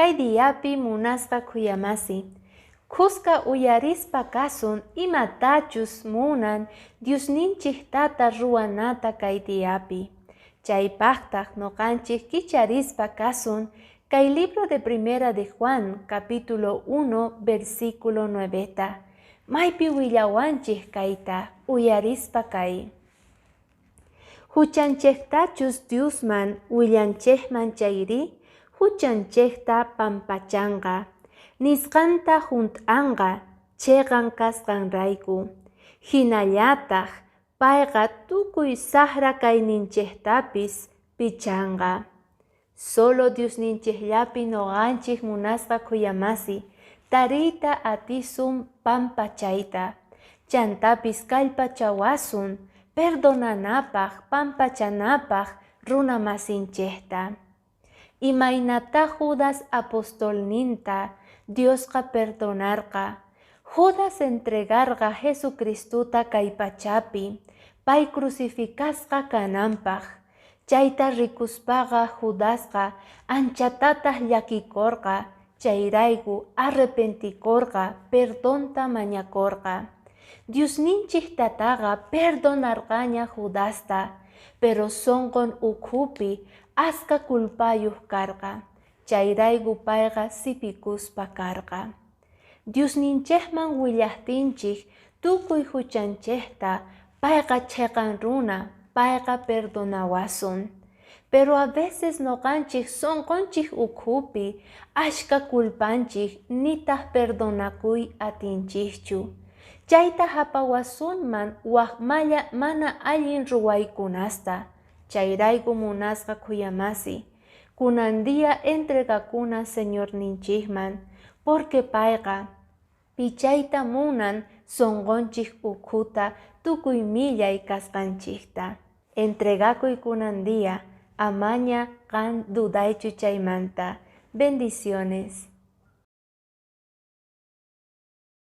Kay diapi munasqa khuyamasi, khuska uyarispa kasun imatachus munan Diosninchik tata ruwanata kay diapi. Chaypaqtaq noqanchik kicharispa kasun kay libro de Primera de Juan, capítulo 1, versículo 9ta. Maypi willawanchik kayta uyarispa kay. Huchanchejtachus Diosman willanchejman chayri, huchanchejta pampachanqa, nisqanta junt'anqa cheqan kasqanrayku. Hinallataq payqa tukuy saqra kayninchejtapis pichanqa. Solo Diosninchejllapi noqanchik munasqa khuyamasi, tariyta atisun pampachayta. Chantapis kallpachawasun perdonanapaq, pampachanapaq runamasinchejta. Imaynata Judas apostolninta Diosqa perdonarqa. Judas entregarqa Jesucristota kay pachapi, pay crucificasqa kananpaq. Chayta rikuspaqa Judasqa anchatataq llakikorqa, chayrayku arrepentikorqa, perdonta mañakorqa. Diosninchik tataqa perdonarqaña Judasta, pero sonqon ukhupi aska culpayuq karqa, chayrayku payqa sipikuspa karqa. Diosninchikman willaqtinchik tukuy huchanchikta, payqa cheqan runa, payqa perdonawasun. Pero a veces noqanchik sonqonchik ukhupi ashka culpanchik nitaq perdonakuy atinchikchu. Chayta hapawasunman waqmalla mana allin ruwaykunasta. Chayrayku munasqa khuyamasi. Kunan día entregakuna Señorninchikman, porque payqa pichayta munan sonqonchik ukhuta tukuy millay kasqanchikta. Entregakuy kunan día, amaña qan dudaychu chaymanta. Bendiciones.